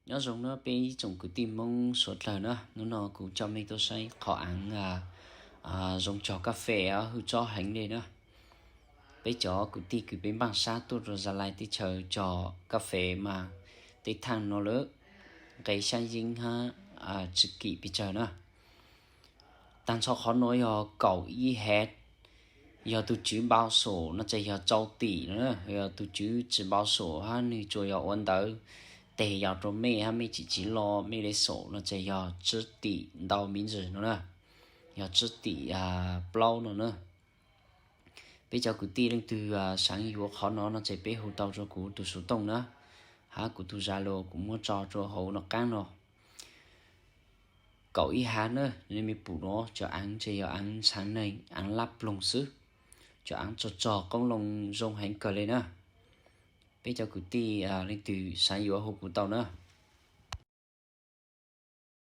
Nyob zoo na peb ib tsoom kwv tij Hmoob suav dlawg na, hnub no kuv coj mej tuaj saib qhov aav zoo cog kas fes hwj txob heev li na. Peb cov kwv tij kws peb npaaj sab tuaj rua Za Lais teb chaws cog kas fes mas tej thaaj no lawm nqe sab yeeb hab tsi kim pes tsawg na. Taag nrho qhov no yog kaum ib hev, yog tug tswv npau sum no ces yog rau tim no na, yog tug tswv tsi npau sum hab nwg tsuas yog ua ntawv teg yog rua mej hab mej tsi tsi lo mej le sum no ces yog tsib tim ntau miv ntsis no na, yog tsib tim plaub no na. Peb cov kwv tij leej twg saav yuav qhov no no ces peb hu tau rua kuv tug xuv tooj na, hab kuv tug Zalo kuv muab tso rua huv no qaab no. Kaum ib hav na, le mej pum no cov aav ces yog aav ntshaav neeg aav lab ploog xwb, cov aav tsog tsog qoob loo zoo heev kawg le na. Peb cov kwv tij leej twg saav yuav hu kuv tau na.